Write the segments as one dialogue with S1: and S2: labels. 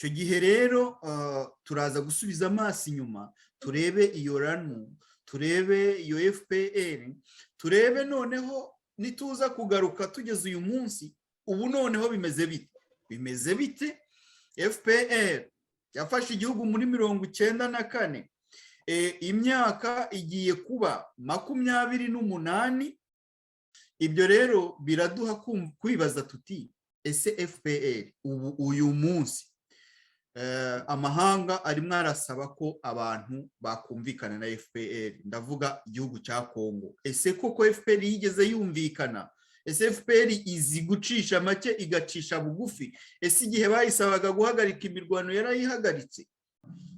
S1: Icyo gihe rero turaza gusubiza amaso inyuma, turebe iyo RANU, turebe iyo FPR, turebe noneho nituza kugaruka tugeze uyu munsi. Ubu noneho bimeze bite? Bimeze bite? FPR yafashe igihugu muri 94, imyaka igiye kuba 28. Ibyo rero biraduha kwibaza tuti: ese FPR ubu uyu munsi, amahanga arimo arasaba ko abantu bakumvikana na FPR, ndavuga igihugu cya Kongo, ese koko FPR yigeze yumvikana? Ese FPR izi gucisha make, igacisha bugufi? Ese igihe bayisabaga guhagarika imirwano yarayihagaritse?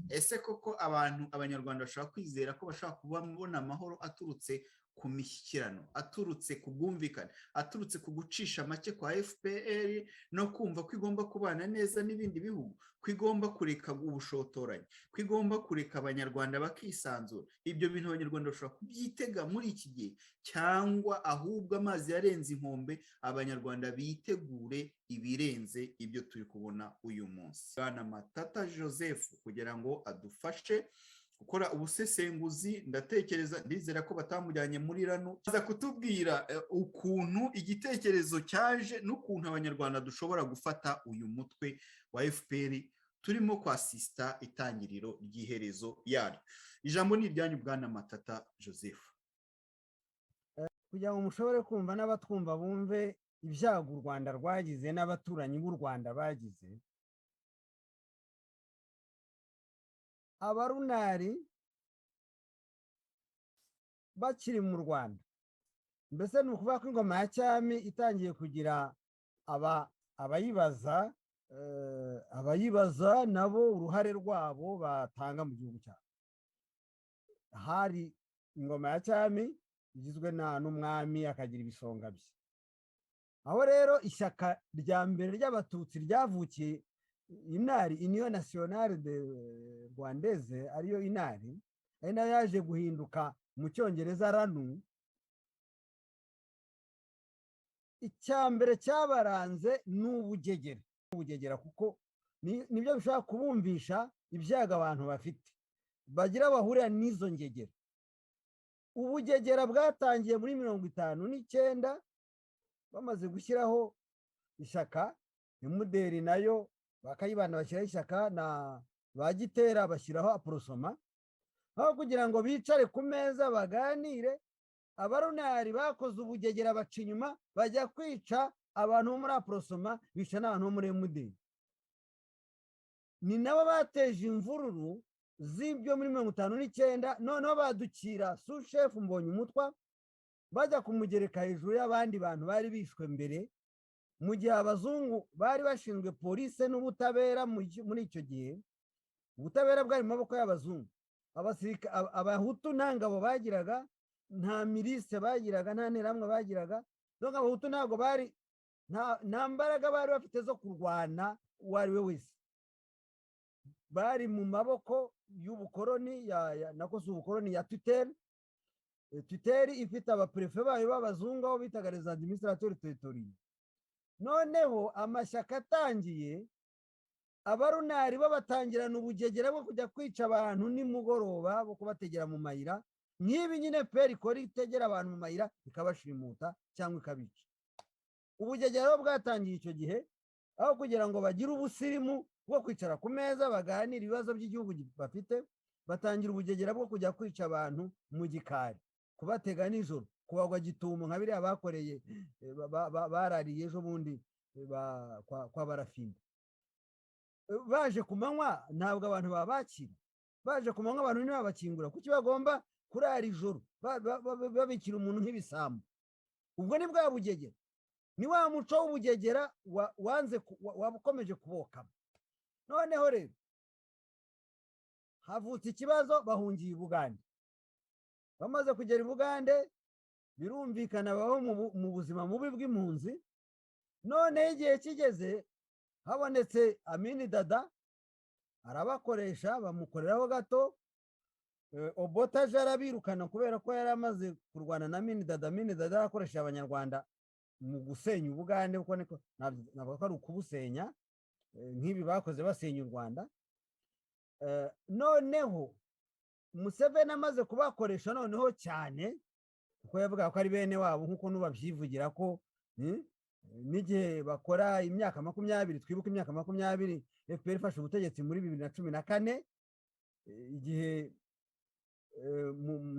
S1: Ese koko abantu, Abanyarwanda, bashobora kwizera ko bashobora kubona amahoro aturutse ku mishyikirano, aturutse ku bwumvikane, aturutse ku gucisha make kwa FPR no kumva ko igomba kubana neza n'ibindi bihugu, ko igomba kureka ubushotoranyi, ko igomba kureka Abanyarwanda bakisanzura? Ibyo bintu Abanyarwanda bashobora kubyitega muri iki gihe, cyangwa ahubwo amazi yarenze inkombe, Abanyarwanda bitegure ibirenze ibyo turi kubona uyu munsi? Bwana Matata Joseph, kugira ngo adufashe gukora ubusesenguzi, ndatekereza, ndizera ko batamujyanye muri RANU, aza kutubwira ukuntu igitekerezo cyaje n'ukuntu Abanyarwanda dushobora gufata uyu mutwe wa FPR turimo kwasisita itangiriro ry'iherezo yaryo. Ijambo ni iryanyu, Bwana Matata Joseph.
S2: Kugira ngo mushobore kumva, n'abatwumva bumve ibyago u Rwanda rwagize n'abaturanyi b'u Rwanda bagize. Abarunari bakiri mu Rwanda, mbese ni ukuvuga ko ingoma ya cyami itangiye kugira abayibaza, abayibaza nabo uruhare rwabo batanga mu gihugu cyabo. Hari ingoma ya cyami igizwe n'umwami, akagira ibisonga bye. Aho rero ishyaka rya mbere ry'Abatutsi ryavukiye, INAR, Union Nationale de Rwandaise, ariyo INAR, ari nayo yaje guhinduka mu Cyongereza RANU. Icya mbere cyabaranze ni ubugegera, ubugegera, kuko nibyo bishobora kubumvisha ibyago abantu bafite bagira bahurira n'izo ngegera. Ubugegera bwatangiye muri 59, bamaze gushyiraho ishyaka MDR, nayo bakayibana bashyiraho ishyaka, na ba Gitera bashyiraho Aprosoma. Aho kugira ngo bicare ku meza baganire, abarunari bakoze ubugegera, baca inyuma bajya kwica abantu bo muri Aprosoma, bica n'abantu bo muri MDR. Ni nabo bateje imvururu z'ibyo muri 59. Noneho badukira sushefu Mbonyumutwa, bajya kumugereka hejuru y'abandi bantu bari bishwe mbere, mu gihe abazungu bari bashinzwe polisi n'ubutabera. Muri icyo gihe ubutabera bwari mu maboko y'abazungu. Abahutu nta ngabo bagiraga, nta milice bagiraga, nta nterahamwe bagiraga. Abahutu ntabwo bari, nta mbaraga bari bafite zo kurwana uwo ari we wese. Bari mu maboko y'ubukoroni, nako si ubukoroni, ya tutelle. Tutelle ifite abaperefe bayo b'abazungu, aho bitaga les administrateurs territoriaux. Noneho amashyaka atangiye, abarunari bo batangirana ubugegera bwo kujya kwica abantu nimugoroba, bo kubategera mu mayira, nk'ibi nyine FPR ikora, itegera abantu mu mayira ikabashimuta cyangwa ikabica. Ubugegera bwatangiye icyo gihe. Aho kugira ngo bagire ubusirimu bwo kwicara ku meza baganira ibibazo by'igihugu bafite, batangira ubugegera bwo kujya kwica abantu mu gikari, kubatega nijoro, kubagwa gitumo, nka biriya bakoreye barariye ejo bundi kwa Barafinda. Baje ku manywa ntabwo abantu babakira. Baje ku manywa abantu ntibabakingura. Kuki bagomba kurara ijoro babikira umuntu nk'ibisambo? Ubwo ni bwa bugegera, ni wa muco w'ubugegera wanze, waba ukomeje kubokama. Noneho rero havutse ikibazo, bahungiye i Bugande. Bamaze kugera i Bugande, birumvikana babaho mu buzima bubi bw'impunzi. Noneho igihe kigeze habonetse Amini Dada, arabakoresha, bamukoreraho gato. Obote aje arabirukana kubera ko yari amaze kurwana na Amini Dada. Amini Dada yakoresheje Abanyarwanda mu gusenya Ubugande, kuko ntabwo ko ari ukubusenya. Nk'ibi bakoze basenya u Rwanda. Noneho Museveni amaze kubakoresha noneho cyane, kuko yavuga ko ari bene wabo, nk'uko n'ubabyivugira ko n'igihe bakora imyaka 20, twibuke imyaka 20 FPR ifashe ubutegetsi muri 2014, igihe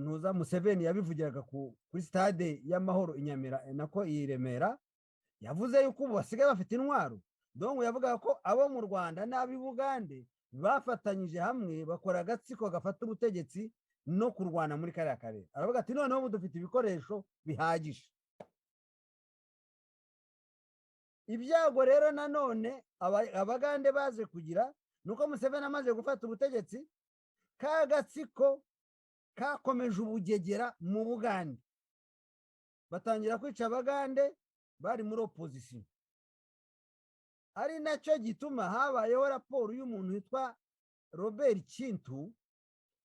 S2: ntuza Museveni yabivugiraga kuri Stade y'Amahoro i Nyamira, nako i Remera, yavuze yuko ubu basigaye bafite intwaro. Donc yavugaga ko abo mu Rwanda n'ab'i Bugande bafatanyije hamwe bakora agatsiko gafata ubutegetsi no kurwana muri kariya karere. Aravuga ati: "Noneho ubu dufite ibikoresho bihagije." Ibyago rero nanone Abagande baje kugira ni uko Museveni amaze gufata ubutegetsi, ka gatsiko kakomeje ubugegera mu Bugande, batangira kwica Abagande bari muri opozisiyo, ari nacyo gituma habayeho raporo y'umuntu witwa Robert Kintu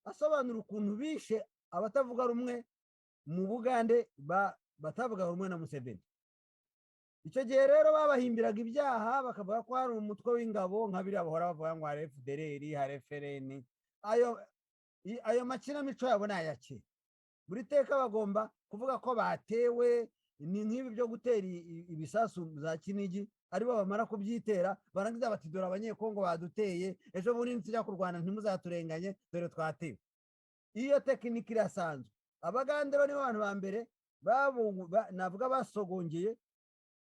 S2: asobanura ukuntu bishe abatavuga rumwe mu Bugande, batavuga rumwe na Museveni. Icyo gihe rero babahimbiraga ibyaha, bakavuga ko hari umutwe w'ingabo, nka biriya bahora bavuga ngo hari FDLR, hari FLN. Ayo makinamico yabo ni aya kera. Buri teka bagomba kuvuga ko batewe. Ni nk'ibi byo gutera ibisasu za Kinigi, aribo bamara kubyitera barangiza bati: "Dore Abanyekongo baduteye, ejo bundi nitujya kurwana ntimuzaturenganye, dore twatewe." Iyo tekinike irasanzwe. Abagande bo nibo bantu ba mbere navuga basogongeye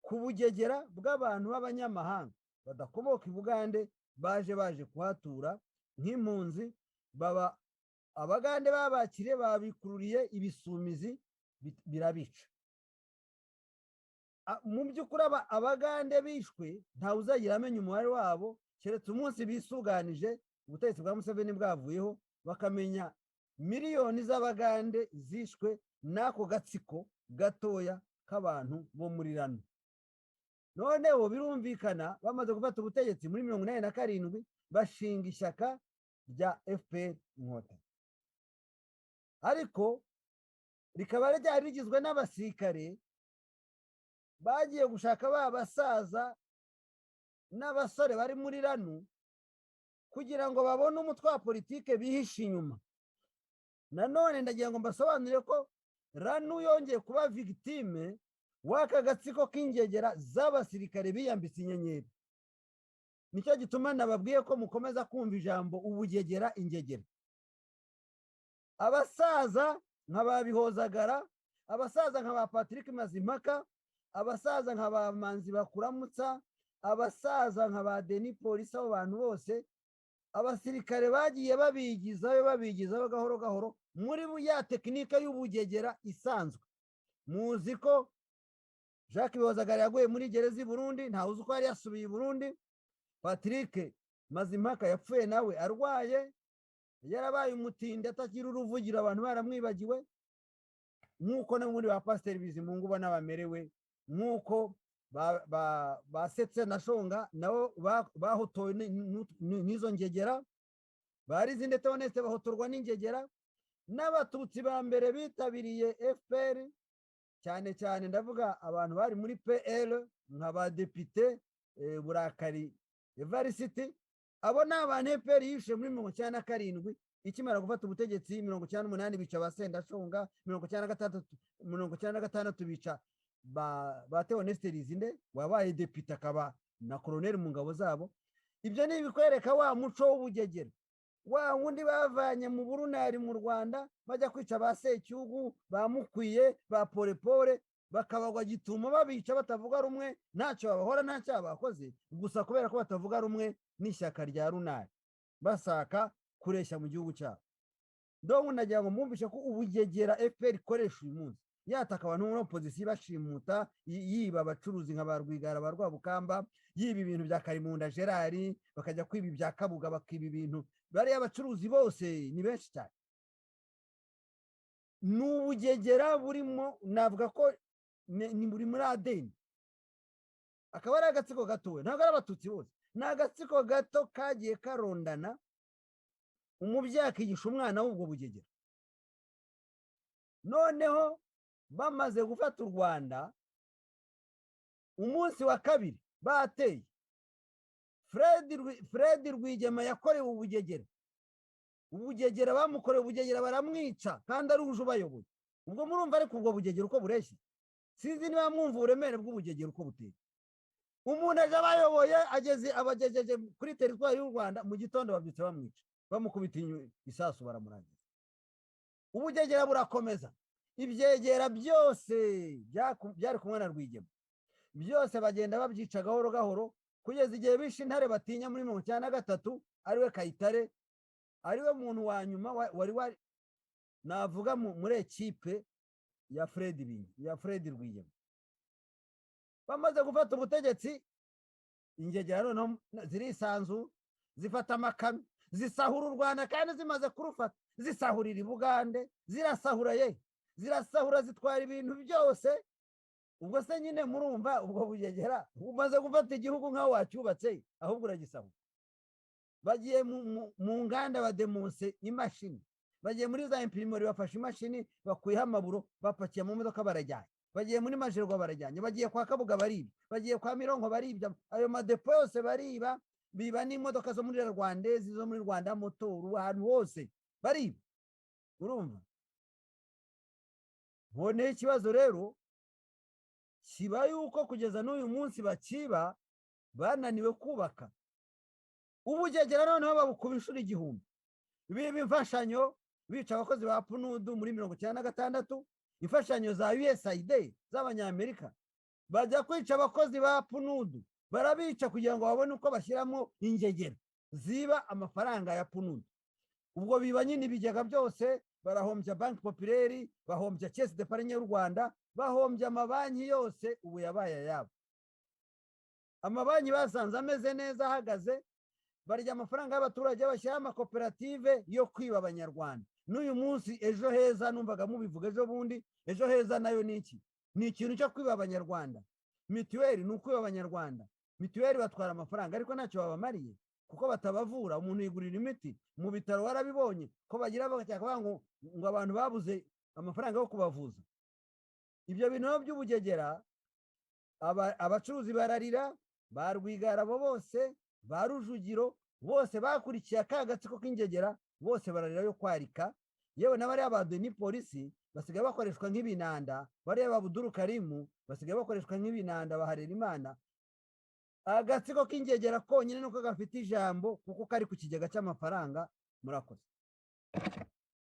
S2: ku bugegera bw'abantu b'abanyamahanga badakomoka i Bugande, baje kuhatura nk'impunzi. Baba Abagande babakiriye, babikururiye ibisumizi, birabica. Mu by'ukuri Abagande bishwe ntawe uzagira amenya umubare wabo, keretse umunsi bisuganije ubutegetsi bwa Museveni bwavuyeho, bakamenya miliyoni z'Abagande zishwe n'ako gatsiko gatoya k'abantu bo muri RANU. Noneho birumvikana, bamaze gufata ubutegetsi muri 87, bashinga ishyaka rya FPR Inkotanyi, ariko rikaba ryari rigizwe n'abasirikare bagiye gushaka ba basaza n'abasore bari muri RANU kugira ngo babone umutwe wa politike bihishe inyuma. Nanone ndagira ngo mbasobanurire ko RANU yongeye kuba victime w'aka gatsiko k'ingegera z'abasirikare biyambitse inyenyeri. Nicyo gituma nababwiye ko mukomeza kumva ijambo ubugegera, ingegera. Abasaza nka ba Bihozagara, abasaza nka ba Patrick Mazimpaka, abasaza nka ba Manzi Bakuramutsa, abasaza nka ba Denis Polisi, abo bantu bose abasirikare bagiye babigizayo, babigizayo gahoro gahoro muri ya tekinike y'ubugegera isanzwe. Muzi ko Jacques Bihozagara yaguye muri gereza i Burundi, ntawe uzi uko yari yasubiye i Burundi. Patrick Mazimpaka yapfuye nawe arwaye, yarabaye umutindi, atagira uruvugiro, abantu baramwibagiwe, nk'uko no muri ba Pasiteri Bizimungu ubona bamerewe, nk'uko basetse na Shonga nabo bahotowe n'izo ngegera, ba Rizinde Theoneste bahotorwa n'ingegera, n'Abatutsi ba mbere bitabiriye FPR, cyane cyane ndavuga abantu bari muri PL nka ba depite Burakari Evariste. Abo ni abantu FPR yishe muri 97 ikimara gufata ubutegetsi. 98 bica ba Sendashonga, 96, 96 bica ba Theoneste Rizinde wabaye depite akaba na koroneri mu ngabo zabo. Ibyo ni ibikwereka wa muco w'ubugegera, wa wundi bavanye mu burunari mu Rwanda, bajya kwica ba Secyugu, ba Mukwiye, ba Polepole, bakabagwa gitumo, babica batavuga rumwe, ntacyo babahora, nta cyaha bakoze, gusa kubera ko batavuga rumwe n'ishyaka rya runari basaka kureshya mu gihugu cyabo. Donc nagira ngo mwumvishe ko ubugegera FPR ikoresha uyu munsi yataka abantu muri opozisiyo, bashimuta, yiba abacuruzi nka ba Rwigara, ba Rwabukamba, yiba ibintu bya Karimunda Gerard, bakajya kwiba ibya Kabuga, bakiba ibintu bariya abacuruzi bose ni benshi cyane. Ni ubugegera burimo, navuga ko ni buri muri ADN. Akaba ari agatsiko gatoya, ntabwo ari Abatutsi bose, ni agatsiko gato kagiye karondana, umubyeyi akigisha umwana w'ubwo bugegera. Noneho bamaze gufata u Rwanda, umunsi wa kabiri bateye Fred Rwigema yakorewe ubugegera, ubugegera bamukorewe ubugegera, baramwica kandi ari uje ubayoboye. Ubwo murumva ariko ubwo bugegera uko bureshya? Sinzi niba mwumva uburemere bw'ubugegera uko buteye. Umuntu aje abayoboye, ageze abagejeje kuri territoire y'u Rwanda, mu gitondo babyutse bamwica, bamukubita isasu, baramurangiza. Ubugegera burakomeza. Ibyegera byose byari kumwe na Rwigema byose bagenda babyica gahoro gahoro, kugeza igihe bishe intare batinya muri 93, ariwe Kayitare, ariwe muntu wa nyuma wari wari navuga muri ekipe ya Fred Bingi, ya Fred Rwigema. Bamaze gufata ubutegetsi, ingegera noneho zirisanzu, zifata amakamyo, zisahura u Rwanda. Kandi zimaze kurufata, zisahurira i Bugande, zirasahura ye, zirasahura, zitwara ibintu byose. Ubwo se nyine murumva ubwo bugegera? Umaze gufata igihugu nk'aho wacyubatse, ahubwo uragisahura. Bagiye mu nganda, bademonse imashini, bagiye muri za imprimerie, bafashe imashini, bakuyeho amaburo, bapakiye mu modoka, barajyanye. Bagiye muri Magerwa, barajyanye. Bagiye kwa Kabuga, baribye. Bagiye kwa Mironko, baribye. Ayo madepo yose bariba, biba n'imodoka zo muri Rwandezi, zo muri Rwanda Motor, ahantu hose bariba. Urumva boneho ikibazo rero kiba yuko kugeza n'uyu munsi bakiba, bananiwe kubaka. Ubugegera noneho babukuba inshuro 1000. Biba imfashanyo, bica abakozi ba PNUD muri 96, imfashanyo za USAID z'Abanyamerika. Bajya kwica abakozi ba PNUD, barabica kugira ngo babone uko bashyiramo ingegera ziba amafaranga ya PNUD. Ubwo biba nyine ibigega byose, barahombya Banque Populaire, bahombya Caisse d'Épargne y'u Rwanda, bahombya amabanki yose. Ubu yabaye ayabo. Amabanki basanze ameze neza, ahagaze. Barya amafaranga y'abaturage, bashyiraho amakoperative yo kwiba Abanyarwanda. N'uyu munsi Ejo Heza, numvaga mubivuga ejo bundi, Ejo Heza nayo ni iki? Ni ikintu cyo kwiba Abanyarwanda. Mituweli ni ukwiba Abanyarwanda. Mituweli batwara amafaranga, ariko ntacyo babamariye kuko batabavura. Umuntu yigurira imiti mu bitaro. Warabibonye ko bagira bakavuga ngo abantu babuze amafaranga yo kubavuza. Ibyo bintu by'ubugegera, abacuruzi bararira. Ba Rwigara abo bose, ba Rujugiro bose bakurikiye aka gatsiko k'ingegera, bose bararira yo kwarika. Yewe n'abariya ba Deni Polisi basigaye bakoreshwa nk'ibinanda, bariya ba Buduru Karimu basigaye bakoreshwa nk'ibinanda, baharera Imana. Agatsiko k'ingegera konyine nuko gafite ijambo kuko kari ku kigega cy'amafaranga. Murakoze.